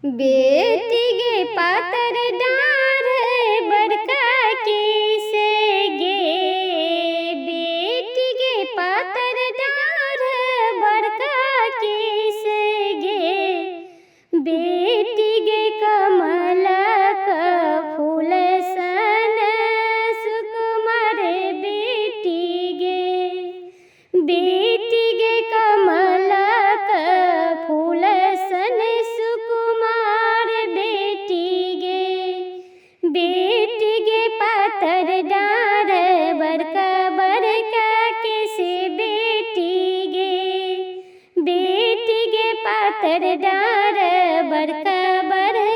बेटी गे पातर डाँर बड़का केस गे, बेटी गे पातर डाँर बड़का केस गे, बेटी गे कमलक फूल सन सुकुमार बेटी गे, बेटी गे कमलक फूल सन सुकुमार बेटी गे, बेटी गे पातर डाँर बड़का बड़का केस बेटी गे, बेटी गे पातर डाँर बड़का बड़का।